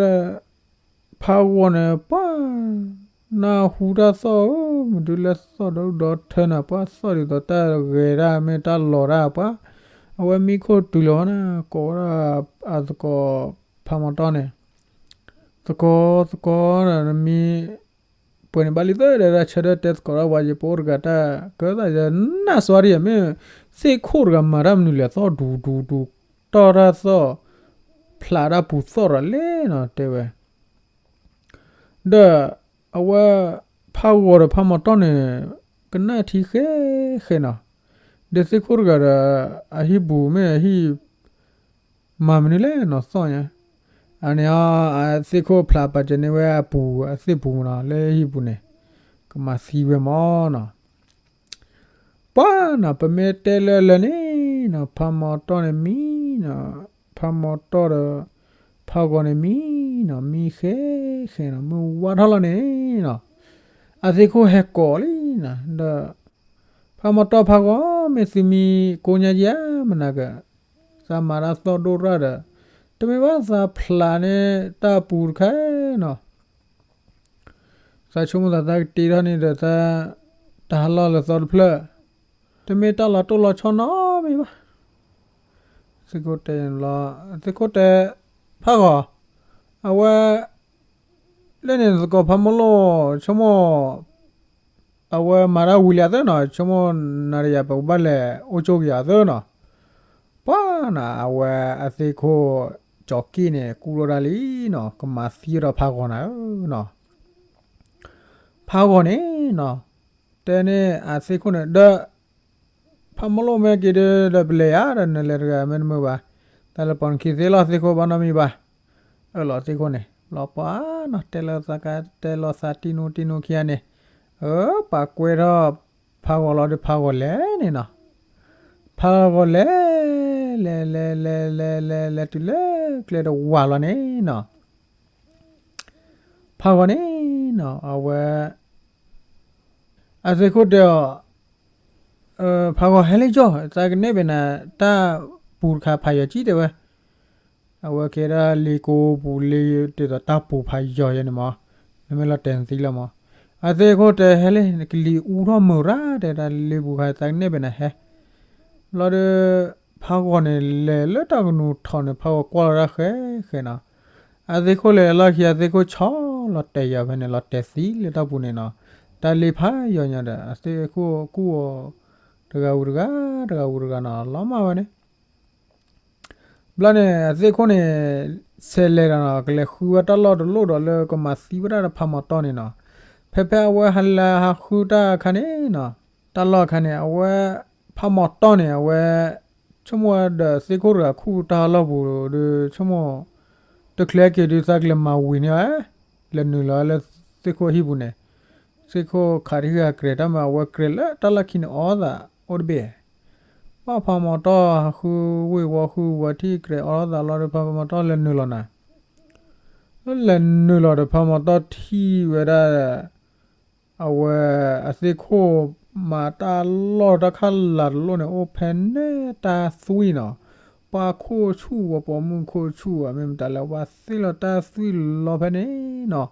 ဖးဂီၤန့ၣ် ပှၤ နၢ်ဟူတၢ်သီၣ်ဧၢ မဒုးလဲၤသီၣ်ဒီဒူၣ်ဒီထၢနၤ ပှၤသီၣ်ဒ်သိးတၢ်ဂဲၤတၢ်မ့ၢ်တၢ်လီၤတၢ် ပှၤ အဝဲမံခိၣ်တုၤလီၤဝဲန့ၣ် ကိးဝဲဒၣ်အသကိးဖးမီၤတီၢ်န့ၣ် သကိး သကိး နမံ ပှဲၤန့ၣ်ဘၣ်လံသၢဒီး ဆၢထၢၣ်တဲသကိးဒီးပှၤ ယပိာ်တဂၤတၢ်ကၢသးယနၢ်စွါဒံး မ့ၢ်သ့ၣ်ခိၣ်တဂၤမၤတၢ်မနုၤလဲၣ် သီၣ်ဒူဒူဒူ တီၢ်တၢ်သီၣ် ဖျးတၢ်ပူၤသီၣ်ရၤလဲၣ်နီၤ တဲဝဲ ဒီးအဝဲ ဖးဂီၤဒီးဖးမီၤတီၢ်န့ၣ် ကနၣ်ထံဃဲဃဲနီၤ ဒီးသ့ၣ်ခိၣ်တဂၤဒီး အဟံၣ်ပူၤမ့ၢ်အဟံၣ် မၤမနုၤလဲၣ်နီၤသီၣ်ညါ အန့ၣ် အသ့ၣ်ခိၣ်ဖျးပာ်စၢၤန့ၢ်ဝဲအပူၤ အသ့ၣ်ပူၤမနီၤ လၢဟံၣ်ပူၤန့ၣ် ကမၤသံဝဲမနီၤ ပှၤနီၤ ပမ့ၢ်တဲလၢလၢာ်န့ၣ်နီၤ ဖးမီၤတီၢ်န့ၣ်မံနီၤ ဖးမီၤတီၢ်ဒီး ဖးဂီၤန့ၣ်မံနီၤ မံဃဲ ဃဲဃဲနီၤ မုၢ်ဝါထီၣ်လီၤန့ၣ်နီၤ, အသ့ၣ်ခိၣ်ဟဲကိးလံနီၤ, ဒီး ဖးမီၤတီၢ်ဖးဂီၤ မ့ၢ်သုမံကိးညါက့ၤဧါ မနၤက သးမၤတၢ်သီၣ်ဒိၣ်ရၣ်ဒီး တမ့ၢ်ဘၣ်သးဖျးန့ၢ်တၢ်ပူၤတခါနီၤ, သးဆိကမိၣ်သးသးကတ့ထီၣ်န့ၣ်ဒီးသး တၢ်ဟးလီၢ်လၢသီတဖျၢၣ် တမ့ၢ်တၢ်လီၤတိၢ်လီၤဆီနီတမံၤဘၣ်. သ့ၣ်ခိၣ်တဲလီၤ, သ့ၣ်ခိၣ်တဲ ဖးဂီၤ, အဝဲ လၢန့ၣ်သကိးဖးမိၢ်လိၣ် ဆိကမိၣ် အဝဲမၤတၢ်ဝံၤလံအသၢနီၤ, ဆိကမိၣ်နၤဒီးယၤပကဘၣ်လဲၤအိၣ်ကၠိက့ၤအသၢနီၤ. ပှၤနီၤ အဝဲအသ့ၣ်ခိၣ်ကၠီၤက့ၣ်န့ၣ် ကူၣ်ထီၣ်တၢ်လံနီၤ, ကမၤသံဒီးဖးဂီၤနၤဧၢနီၤ. ဖးဂီၤန့ၣ်နီၤ တဲန့ၢ်အသ့ၣ်ခိၣ်န့ၣ် ဒီး ဖးမိၢ်လိၣ်မ့ၢ်က့ၤဒီး ဒီးပလဲၤဧါ ဒီးနလဲၤတဂၤမ့ၢ်တမုာ်ဘၣ်, တၢ်လၢပှၤနခံသ့လီၤသ့ၣ်ခိၣ်ဘၣ်နီတမံၤဘၣ်. အၢၣ်လီၤသ့ၣ်ခိၣ်န့ၣ် လီၤပှၤနီၤ တဲလီၤသးကါ တဲလီၤသးတံၢ်နူတံၢ်နူခံဂၤန့ၣ်, အၢ ပှၤကွဲထီၣ်ဖးဂီၤလီၤဒီးဖးဂီၤလဲၤန့ၣ်နီၤ. ဖးဂီၤလဲၤ လဲၤ လဲၤ လဲၤ လဲၤ လဲၤ လဲၤတုၤလၢကျဲတဝၢ်လီၤန့ၣ်နီၤ. ဖးဂီၤန့ၣ်နီၤ အဝဲ အသ့ၣ်ခိၣ်တဲအီၤ, ဖးဂီၤဟဲလၢယီၤ သးကနဲၣ်ဘၣ်နၤ တၢ်ပူၤတခါဖးယီၤကံတဲဝဲ, အဝဲကဲဒၣ်လ့ကိပူၤလ့ဒ်သိးတၢ်ပူၤဖးယီၤယဲန့ၣ်မး, နမ့ၢ်လီၤတဲာ်နသံလီၤမး. အသ့ၣ်ခိၣ်တဲဟဲလံ နကလံၤအူထီၣ်မုာ်ရၣ် တဲဒၣ်လ့ပူၤခါ သးကနဲၣ်ဘၣ်နၤဟဲ ဘျီဒီး ဖးဂီၤန့ၣ်လဲၤလၢတၢ်ကနူၤထီၣ်န့ၣ် ဖးဂီၤကွၢ်လီၤတၢ်ဃဲဃဲနီၤ. အသ့ၣ်ခိၣ်လဲၤလီၢ်ခံ အသ့ၣ်ခိၣ်ဆီလီၤတဲာ်ယီၤဖဲန့ၣ် လီၤတဲာ်သံလၢတၢ်ပူၤန့ၣ်နီၤ. တၢ်လ့ဖးယီၤညါဒီး အသ့ၣ်ခိၣ်ကူၣ်အီၤ တဂၤဝံၤတဂၤ တဂၤဝံၤတဂၤနီၤ လီၤမၢ်ဝဲန့ၣ် ဘျီန့ၣ် အသ့ၣ်ခိၣ်န့ၣ် ဆဲးလဲၤဒီးနီၤ ကလဲၤဃုဝဲတၢ်လီၢ်တလီၢ်ဒီးလၢကမၤသံဝဲဒၣ်ဒီးဖးမီၤတီၢ်န့ၣ်နီၤ. ဖဲဖဲအဝဲဟးလၢဟးဃုတၢ်အခါန့ၣ်နီၤ, တၢ်လီၢ်အခါန့ၣ် အဝဲ ဖးမီၤတီၢ်န့ၣ် အဝဲ ဆိကမိၣ်ဝဲဒီးသ့ၣ်ခိၣ်တဂၤခူၣ်တၢ်လီၢ်ပူၤဒီး ဆိကမိၣ် တချုးက့ၤဒုးသးကလဲၤမၤဝံၤန့ၢ်ဝဲ လဲၤနုာ်လီၤလၢသ့ၣ်ခိၣ်ဟံၣ်ပူၤန့ၣ်, သ့ၣ်ခိၣ်ခးတဟံၣ်ဂၤကြဲးတၢ်မး အဝဲကြဲးလၢတၢ်လီၢ်ခံန့ၣ်အီၣ်သးအိၣ်တဘ့ၣ်, ဘၣ်ဖးမီၤတီၢ်ဟးဃုဝ့ၢ်ဝီဃုဝီထံၣ်ကြဲးအီၣ်သးလီၤဒီး ဖးမီၤတီၢ်လဲၤနုာ်လီၤနၤ လၢလဲၤနုာ်လီၤဒီး ဖးမီၤတီၢ်ထံၣ်ဝဲဒၣ် အဝဲ အသ့ၣ်ခိၣ်မၤတၢ်လီၢ်တၢ်ခၣ်လၤတလီၢ်န့ၣ် အိၣ်ဖဲန့ၣ်တၢ်သွံၣ်နီၤ, ပှၤခိၣ်ဆူၣ်ဝဲ ပိာ်မုၣ်ခိၣ်ဆူၣ်ဝဲ မ့ၢ်မတၤလဲၣ် ပှၤသ့ၣ်လီၤတၢ်သွံၣ်လီၤဖဲန့ၣ်နီၤ,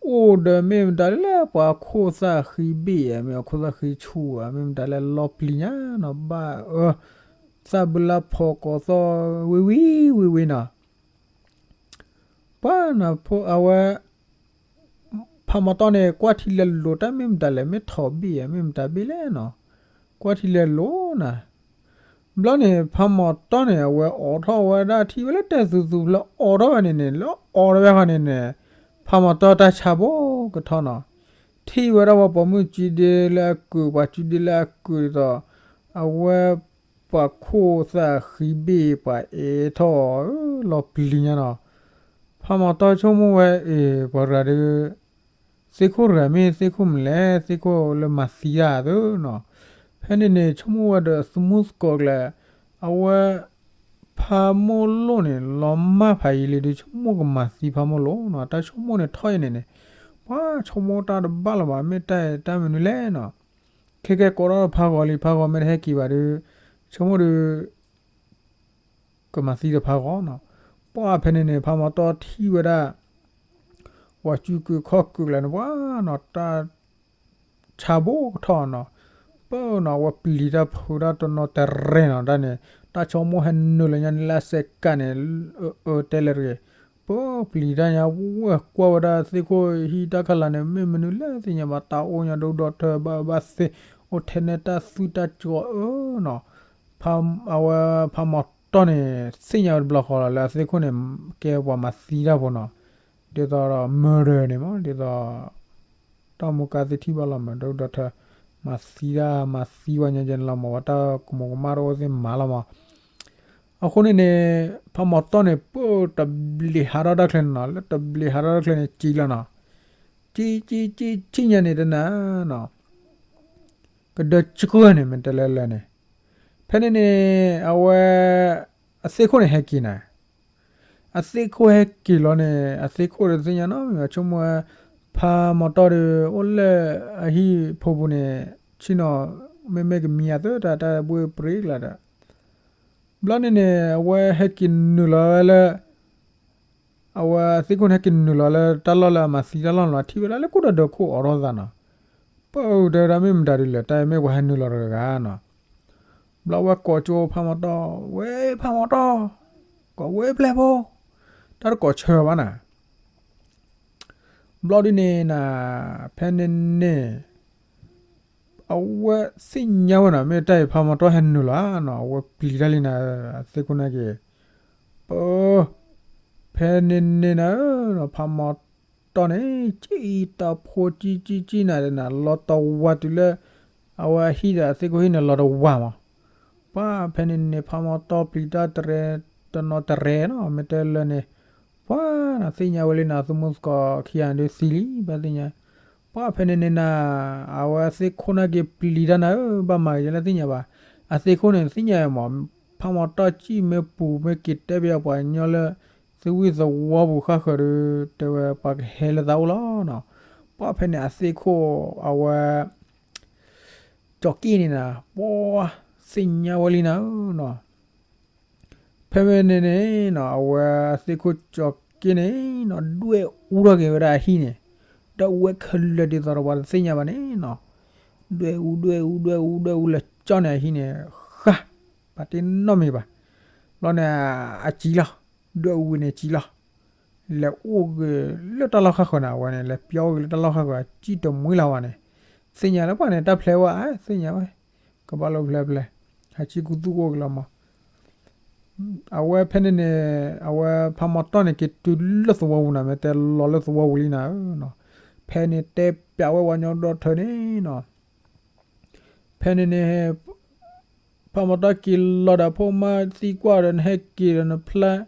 အိၣ်ဒီးမ့ၢ်မတၤလဲၣ် ပှၤခိၣ်သၣ်ဃံဘ့ၣ်ဧါ မ့ၢ်အခိၣ်သၣ်ဃံဆူၣ်ဧါ မ့ၢ်မတၤလဲၣ် လီၤပျံၤညါနီၤ ဘၣ်အၢ သၣ်ဘုလါဖီကိးသီၣ်ဝ့ၢ်ဝ့ၢ်ဝ့ၢ်ဝ့ၢ်နီၤ ပှၤနၤဖိ အဝဲ ဖးမီၤတီၢ်န့ၣ် ကွၢ်ထံလဲၤလိာ်တၢ်မ့ၢ်မတၤလဲၣ် မ့ၢ်ထိးဘ့ၣ်ဧါ မ့ၢ်မတၤဘ့ၣ်လဲၣ်နီၤ, ကွၢ်ထံလဲၤလိာ်နၤ, ဘျီန့ၣ် ဖးမီၤတီၢ်န့ၣ် အဝဲအိးထီၣ်ဝဲဒၣ်ထံၣ်ဝဲလၢတဲာ်သူသူဖျၢၣ်အိးထီၣ်ဝဲန့ၣ်န့ၣ် လၢအိးထီၣ်ဝဲဃီန့ၣ်န့ၣ် ဖးမီၤတီၢ်တၢ်ဆါဘိကထီၣ်နီၤ, ထံၣ်ဝဲဒၣ်ဝဲပိာ်မုၣ်စုဒ့လၢအကုာ် ပှၤစုဒ့လၢအကုာ်ဒ်သိး အဝဲ ပှၤခိၣ်သၣ်ဃံဘ့ၣ် ပှၤအဲၣ်ထီၣ်အီၤ လီၤပျံၤညါနီၤ, ဖးမီၤတီၢ်ဆိကမိၣ်ဝဲ အ့ၣ် ပှၤတဂၤဒီး သ့ၣ်ခိၣ်တဂၤမ့ၢ်သ့ၣ်ခိၣ်မနုၤလဲၣ် သ့ၣ်ခိၣ်လၢမၤသံတၢ်အသိးနီၤ, ဖဲန့ၣ်န့ၣ် ဆိကမိၣ်ဝဲဒီးသမူသကိးကျဲ အဝဲ ဖးမိၢ်လိၣ်န့ၣ် လီၤမၢ်ဖးယံာ်လံဒီး ဆိကမိၣ်ကမၤသံဖးမိၢ်လိၣ်နီၤ, တၢ်ဆိကမိၣ်န့ၣ်ထီၣ်အံၤန့ၣ်န့ၣ် ပှၤဆိကမိၣ်တၢ်တဘၣ်လၢၤဘၣ် မ့ၢ်တၢ်အံၤတၢ်မနုၤလဲၣ်နီၤ, ခဲကဲကိးထီၣ်ဖးဂီၤလံ ဖးဂီၤမ့ၢ်တဟဲက့ၤဘၣ်ဒီး ဆိကမိၣ်ဒီး ကမၤသံဒီးဖးဂီၤနီၤ, ပှၤဖဲန့ၣ်န့ၣ် ဖးမီၤတီၢ်ထံၣ်ဝဲဒၣ် ပှၤစုကုာ်ခီၣ်ကုာ်လဲၣ်န့ၣ် ပှၤနီၤ တၢ်ဆါဘိကထီၣ်နီၤ, ပၢနီၤ အဝဲပျံၤတၢ်ဖုးတၢ်တနီၤတရဲၣ်နီၤ တၢ်န့ၣ် တၢ်ဆိကမိၣ်ဟဲနုာ်လၢညါန့ၣ်လၢအစဲးကးန့ၣ် အၢ တဲလဲၣ်တဂ့ၤ, ပၢပျံၤတၢ်ညါ ဝဲကွၢ်ဝဲဒၣ်သ့ၣ်ခိၣ်ဟံၣ်တၢ်ခၣ်လၤန့ၣ် မ့ၢ်မနုၤလဲၣ်သ့ၣ်ညါဘၣ် တၢ်အိၣ်ညါဒိၣ်ဒီးထၢ ဘၣ်ဘၣ်သ့ၣ် အိၣ်ထဲန့ၣ်တၢ်သွံၣ်တၢ်ကၠီအၢနီၤ, အဝဲဖးမီၤတီၢ်န့ၣ် သ့ၣ်ညါဝဲတဘျီဃီလီၤ လၢအသ့ၣ်ခိၣ်န့ၣ် ကဲပှၤမၤသံတၢ်ဖိနီၤ, ဒ်သိးဒီး murder န့ၣ်မး ဒ်သိး တၢ်မူကါသ့ၣ်ထံၣ်ဘၣ်လီၤမး ဒိၣ်ဒီးထၢ မၤသံတၢ် မၤသံဝဲညါကဲန့ၣ်လီၤမး ဝဲတၢ်ကမူၤကမၣ်တအိၣ်သ့ၣ်မၤလီၤမး, အဃိန့ၣ်န့ၣ် ဖးမီၤတီၢ်န့ၣ် ပၢတဘျံးဟးထီၣ်တၢ်ချၢန့ၣ်နီၤ လၢတဘျံးဟးထီၣ်တၢ်ချၢန့ၣ် ကံလီၤနီၤ, ကံ ကံ ကံ ကံညါန့ၣ်တနၤနီၤ ကဒၢကၢၢ်န့ၣ် မ့ၢ်တဲလဲၣ်လဲၣ်န့ၣ်, ဖဲန့ၣ်န့ၣ် အဝဲ အသ့ၣ်ခိၣ်န့ၣ်ဟဲက့ၤနၤ, အသ့ၣ်ခိၣ်ဟဲက့ၤလီၤန့ၣ် အသ့ၣ်ခိၣ်ဒီးသ့ၣ်ညါနီၤ မ့ၢ်ဆိကမိၣ်ဝဲ ဖးမီၤတီၢ်ဒီး အိၣ်လၢအဟံၣ်ဖိပူၤန့ၣ် ဆ့ၣ်နီၤ မ့မ့ၢ်ကမံအသၢတၢ်တၢ်ဘှ့ၣ်ပြ့ကလါဒီး ဘျီန့ၣ်န့ၣ် အဝဲဟဲက့ၤနုာ်လီၤဝဲလၢ အဝဲသ့ၣ်ခိၣ်န့ၣ်ဟဲက့ၤနုာ်လီၤလၢတၢ်လီၢ်လၢအမၤသံတၢ်လီၢ်န့ၣ်လီၤ ထံၣ်ဝဲဒၣ်လၢခိၣ်ဒီးဒၢးခိၣ်အိးထီၣ်သးနီၤ ပၢ်တဲဝဲဒၣ်မ့ၢ်မတၤဒ်လဲၣ် တၢ်အံၤမ့ၢ်ပှၤဟဲနုာ်လီၤတဂၤနီၤ ဘျီဝဲကိးကၠိဖးမီၤတီၢ် ဝဲဖးမီၤတီၢ် ကိးဝဲပျဲၢ်ဖိ တၢ်တကိးဆၢဘၣ်နၤ ဘျီဒ်န့ၣ်နၤ ဖဲန့ၣ်န့ၣ် အဝဲသ့ၣ်ညါဝဲနီၤ မ့ၢ်တၢ်အံၤဖးမီၤတီၢ်ဟဲနုာ်လီၤနီၤ အဝဲပျံၤတၢ်လံနၤ အသ့ၣ်ခိၣ်န့ၣ်က့ၤ ပၢ် ဖဲန့ၣ်န့ၣ်နၤ ဖးမီၤတီၢ်န့ၣ် ကံၣ်တၢ်ဖိကံၣ်ကံၣ်ကံၣ်နၤ လီၤတဝၤတုၤလၢ အဝဲအဟံၣ်ဒီးအသ့ၣ်ခိၣ်ဟံၣ်န့ၣ်လီၤတဝၤမး ပှၤဖဲန့ၣ်န့ၣ် ဖးမီၤတီၢ်ပျံၤတၢ်တရဲ တနီၤတရဲနီၤ မ့ၢ်တဲလၢန့ၣ် ပှၤနၤသ့ၣ်ညါဝဲလံနၤ သုမုၣ်သကိးခံဂၤဒုးသံလံ ဘၣ်သ့ၣ်ညါ ပှၤဖဲန့ၣ်န့ၣ်နၤ အဝဲသ့ၣ်ခိၣ်န့ၣ်က့ၤပျံၤတၢ်နၤဧၢ ဘၣ်မၤက့ၤလၢသ့ၣ်ညါဘၣ် အသ့ၣ်ခိၣ်န့ၣ်သ့ၣ်ညါမး ဖးမီၤတီၢ်စံၣ်မ့ၢ်ပူၤမ့ၢ်က့ၤတဲပယီၤပှၤကညီလၢ သုဝံၣ်သဝီပူၤဃၣ်ဃၢၤဒီး တဲဝဲပှၤကဟဲလၢသးအိၣ်လီၤနီၤ ပှၤဖဲန့ၣ်အသ့ၣ်ခိၣ်အဝဲ ကၠီၤက့ၣ်န့ၣ်နၤ ပှၤသ့ၣ်ညါဝဲလံနၤဧၢနီၤ ဖဲဖဲန့ၣ်န့ၣ်နီၤ အဝဲသ့ၣ်ခိၣ်ကၠီၤက့ၣ်န့ၣ်နီၤ ဒွဲၣ်အူထီၣ်က့ၤဝဲဒၣ်အဟံၣ်န့ၣ် ဒီးအူဝဲခဲလၢာ်ဒ်သိးဒီးပှၤတသ့ၣ်ညါဘၣ်န့ၣ်နီၤ ဒွဲၣ်အူ ဒွဲၣ်အူ ဒွဲၣ်အူ ဒွဲၣ်အူလၢကၠီန့ၣ်အဟံၣ်န့ၣ် ဃၣ် ပာ်တ့ၢ်နီတမံၤဘၣ် ဘျီန့ၣ် အစံလီၤ ဒွဲၣ်အူဝံၤန့ၣ်စံလီၤ လဲၤအိၣ်ဂ့ၤလၢတၢ်လီၢ်ဃၣ်ဃၢၤန့ၣ် အဝဲန့ၣ် လဲၤပျီအိၣ်ဂ့ၤလၢတၢ်လီၢ်ဃၣ်ဃၢၤ အစံၣ်တမှံလၢၤဝဲန့ၣ် သ့ၣ်ညါလၢပှၤန့ၣ် တၢ်ဖျဲးဝဲ သ့ၣ်ညါဝဲ ကဘၣ်လိဖျဲးဖျဲး ဟးစံၣ်ကူသူၣ်အိၣ်က့ၤလီၤမး အဝဲဖဲန့ၣ်န့ၣ် အဝဲဖးမီၤတီၢ်န့ၣ် က့ၤတုၤလၢသဝီပူၤနၤ မ့ၢ်တဲလီၤလၢသဝီပူၤလံနၤဧၢနီၤ ဖဲန့ၣ်တဲပျးဝဲပှၤကညီဒီထၢန့ၣ်နီၤ ဖဲန့ၣ်န့ၣ် ဖးမီၤတီၢ်က့ၤလီၤဒီး ဖိမါသံကွၢ်ဒီး နဟဲက့ၤဒီးနဖျါ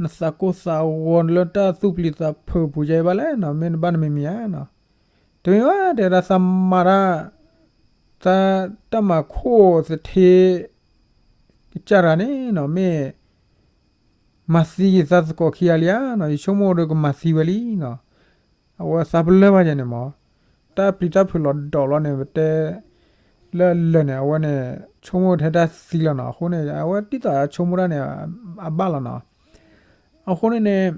နသးကိၢ်သးဂီၤလၢတၢ်သူၣ်ပျံၤသးဖုးပူၤယဲဘၣ်လဲၣ်နီၤ မ့ၢ်နဘၣ်နမံၤမံၤဧါနီၤ တမ့ၢ်ဘၣ် တဲဝဲဒၣ်သးမၤတၢ် သးတၢ်မၤခိၣ်သထ့ ကစၢ်တဂၤန့ၣ်နီၤ မ့ၢ် မၤသံက့ၤသးသကိးခံဂၤလံဧါနီၤ ယဆိကမိၣ်ဒီးကမၤသံဝဲလံနီၤ အဝဲသးပလၢၢ်ဘၣ်ယဲန့ၣ်မး တၢ်ပျံၤတၢ်ဖုးလီၤဒီးလီၤန့ၣ် ပတဲ လၢလၢာ်န့ၣ် အဝဲန့ၣ် ဆိကမိၣ်ထဲတၢ်သံလီၤနီၤ အဃိန့ၣ် အဝဲဒ်သိးဆိကမိၣ်တၢ်န့ၣ် အဘၣ်လီၤနီၤ အဃိန့ၣ်န့ၣ်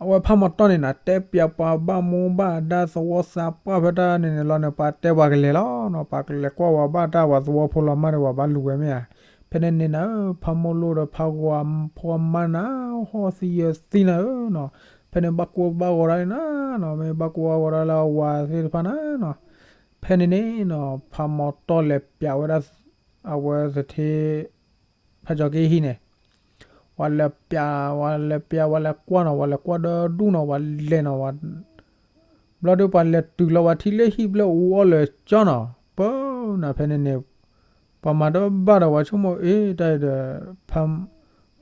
အဝဲဖးမီၤတီၢ်န့ၣ်နၤ တဲပျးပှၤဘၣ်မိၢ်ဘၣ်ဒါသဝီသးပှၢ်ဖဲတၢ်န့ၣ်န့ၣ်လီၤန့ၣ် ပှၤတဲပှၤကလဲၤလီၤနီၤ ပှၤကလဲၤကွၢ်ဝဲဘၣ်တၢ်ဝဲသဝီဖိလီၤမၢ်ဒီး ပှၤဘၣ်လူၤဝဲမ့ၢ်ဧါ ဖဲန့ၣ်န့ၣ်နၤ ဖးမိၢ်လိၣ်ဒီးဖးဂီၤဖိအမါနၤ ဟီၣ်သံယၢၤသံနၤဧၢနီၤ ဖဲန့ၣ်ဘၣ်ကိၢ်ဘၣ်ဂီၤဒၣ်န့ၣ်နၤနီၤ မ့ၢ်ဘၣ်ကိၢ်ဘၣ်ဂီၤဒၣ်လၢအဝၤသ့ၣ်တဖၣ်နၤနီၤ ဖဲန့ၣ်န့ၣ်နီၤ ဖးမီၤတီၢ်လဲၤပျးဝဲဒၣ် အဝဲသထ့ ဖးကၠီၤက့ၣ်ဟံၣ်န့ၣ် ပှၤလဲၤပျး ပှၤလဲၤပျး ပှၤလဲၤကွၢ်နီၤ ပှၤလဲၤကွၢ်ဒီဒူၣ်နီၤ ပှၤလဲၤနီၤ ပှၤ ဘျီဒီးပှၤလဲၤတုၤလီၤ ပှၤထံၣ်လၢဟံၣ်ဘျဲၣ်အူအီၣ်လၢာ်ကၠီနီၤ ပၢ်နၤ ဖဲန့ၣ်န့ၣ် ပှၤမၤတဘၣ်ဒီး ပှၤဆိကမိၣ်အ့ၣ် တၢ်အံၤဒီး ဖး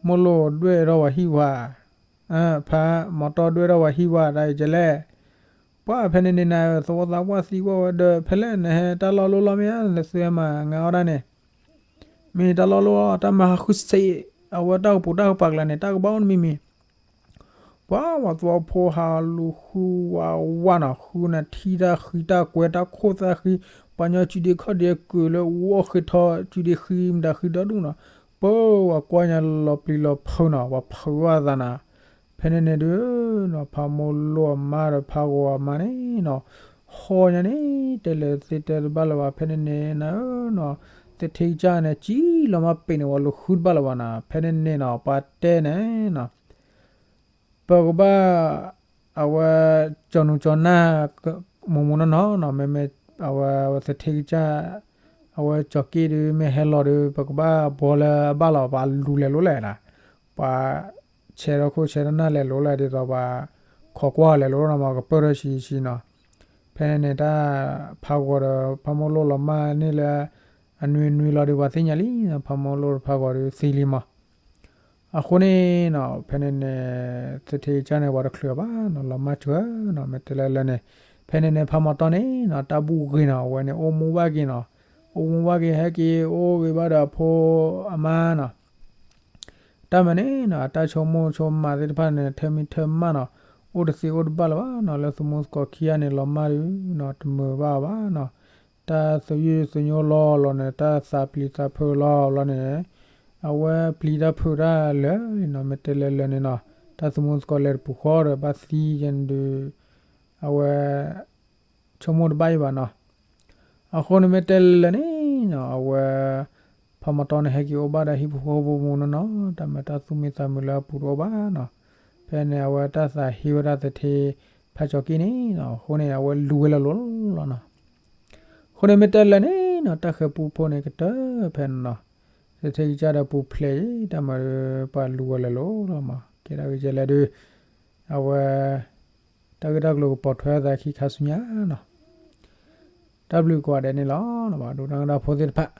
မိၢ်လိၣ်ဒွဲၣ်ထီၣ်ပှၤဟံၣ်ဝါ ဖးမီၤတီၢ်ဒွဲၣ်ထီၣ်ပှၤဟံၣ်ဝါ တၢ်အံၤကလဲၣ် ပှၤဖဲန့ၣ်န့ၣ်နၤ သဝီသးပှၢ်သံကွၢ်ဝဲဒီး ဖဲလဲၣ်နဟဲတၢ်လီၢ်လိၣ်လီၢ်မ့ၢ်ဧါ နသုဟဲမၤငါအီၣ်ဒၣ်န့ၣ် မ့ၢ်တၢ်လီၢ်လိၣ်လီၢ် တၢ်မၤဟးဃုစ့ အဝဲတၢ်ကပူၤတၢ်ကပၤကျါန့ၣ် တၢ်ကဘၣ်အိၣ်တမံၤမံၤ ပှၤဝဲသဝီဖိဟးလူၤဃုဝဲဝါနီၤ ဃုနၤထံတၢ်ဃံတၢ်ကွဲတၢ်ခိၣ်သၣ်ဃံ ပှၤညီစုဒ့ခီၣ်ဒ့ကုာ်လၢအူအီၣ်ဃ့ထီ စုဒ့ဃံမတၤဃံဒီဒူၣ်နီၤ ပၢ်ဝဲကွၢ်ညါလီၤပျံၤလီၤဖုးနီၤ ပှၤဖုးဝဲသးနၤ ဖဲန့ၣ်န့ၣ်ဒုးနီၤ ဖးမိၢ်လိၣ်အမါဒီးဖးဂီၤအမါန့ၣ်နီၤ ဟီၣ်ညါန့ၣ် တဲလဲၤသ့တဲတဘၣ်လၢၤဘၣ် ဖဲန့ၣ်န့ၣ်နၤဧၢနီၤ သထ့ကစၢ်န့ၣ် စံၣ်လီၤမၢ်ပ့ၤန့ၣ် ပှၤလူၤဃုတဘၣ်လၢၤဘၣ်နီၤ ဖဲန့ၣ်န့ၣ်နီၤ ပှၤတဲန့ၣ်နီၤ ပကဘၣ် အဝဲ ကၠီၤနူၤကၠီၤနၢ် မူးမူးနီၢ်နီၢ်နီၤ မ့မ့ၢ် အဝဲ သထ့ကစၢ် အဝဲကၠီၤက့ၣ်ဒုး မ့ၢ်ဟဲလီၤဒီး ပကဘၣ်ဘှီလၢအဘၣ်လီၤ ပှၤလူၤလဲၤလိၤလဲၣ်နီၤ ပှၤ ဆဲးထီၣ်ခိၣ်ဆဲးထီၣ်နၢ်လဲၤလိၤလဲၣ် ဒ်သိးပှၤ ခိးကွၢ်လဲၤလိၤနီၤ မ့ၢ်ကပၢၢ်ထီၣ်ဆံးဆံးနီၤ ဖဲန့ၣ်န့ၣ် တၢ်ဖးဂီၤဒီး ဖးမိၢ်လိၣ်လီၤမၢ်န့ၣ်လၢ အနွံနွံလီၤဒီး ပှၤသ့ၣ်ညါလံ ဖးမိၢ်လိၣ်ဖးဂီၤဒီးသံလံမး အဃိန့ၣ်နီၤ ဖဲန့ၣ်န့ၣ် သထ့ကစၢ်န့ၣ် ပှၤတချုးဘၣ်နီၤ လီၤမၢ်စၢၤနီၤ မ့ၢ်တဲလၢလၢန့ၣ် ဖဲန့ၣ်န့ၣ် ဖးမီၤတီၢ်န့ၣ်နီၤ တၢ်ဘူၣ်ဂ့ၤနီၤ အဝဲန့ၣ် အိၣ်မူဘၣ်က့ၤနီၤ အိၣ်မူဘၣ်က့ၤ ဟဲက့ၤအိၣ်ဂ့ၤဘၣ်ဒီးအဖိအမါနီၤ တၢ်မၤန့ၣ်နီၤ အတၢ်ဆိကမိၣ်ဆိကမးသ့ၣ်တဖၣ်န့ၣ် ထၢမံထၢမးနီၤ, အိၣ်တသ့အိၣ်တဘၣ်လၢၤဘၣ်နီၤ, လၢသုးမုၢ်သကိးခံဂၤန့ၣ် လီၤမၢ်ဒုးနီၤ တမုာ်ဘၣ်အီၤဘၣ်နီၤ, တၢ်သယုၢ်သညိလီၤလီၤန့ၣ် တၢ်သးပျံၤသးဖုးလီၤလီၤန့ၣ် အဝဲပျံၤတၢ်ဖုးတၢ်လၢာ်လံနီၤ, မ့ၢ်တဲလၢာ်လၢာ်န့ၣ်နီၤ, တၢ်သုးမုၢ်သကိးလဲၤတပူၤဃီဒီး ဘၣ်သံယဲန့ၣ်ဒုး အဝဲ ဆိကမိၣ်တဘၣ်အံၤဘၣ်နီၤ. အဃိန့ၣ်မ့ၢ်တဲလၢာ်လၢာ်န့ၣ်နီၤ အဝဲ ဖးမတီန့ၣ် ဟဲက့ၤအိၣ်ဘၣ်ဒီးဟံၣ်ဖိဃီဖိပူၤနီၤနီၤ, တၢ်မၤတၢ်သူၣ်မံသးမုာ်လၢအပူၤတအိၣ်ဘၣ်နီၤ. ဖဲန့ၣ် အဝဲတၢ်သးဟ့ဝဲဒၣ်သထ့ဖးကၠီၤက့န့ၣ်နီၤ, အဃိန့ၣ် အဝဲလူၤဝဲလၢာ်လီၤလီၤနီၤ. အဃိန့ၣ်မ့ၢ်တဲလၢာ်န့ၣ်နီၤ တၢ်ဃဲၤပူဖိန့ၣ် ကတၢၢ်ဖဲန့ၣ်နီၤ, သထ့ကစၢ်ဒီးပူၤဖျဲးအံၤ တၢ်မၤဒီးပှၤလူၤဝဲလၢာ်လီၤလီၤမး, ကဲဒၣ်ဂ့ၤကဲလဲၣ်ဒုး အဝဲ တၢ်ဂ့ၢ်တၢ်ကျိၤကပိာ်ထွဲအသးခံခါဆူညါနီၤ. တၢ်ဘျုးကိးဂၤဒဲးန့ၣ်လီၤ. ဒိးတၢ်ကဒီးဖိသ့ၣ်တဖၣ်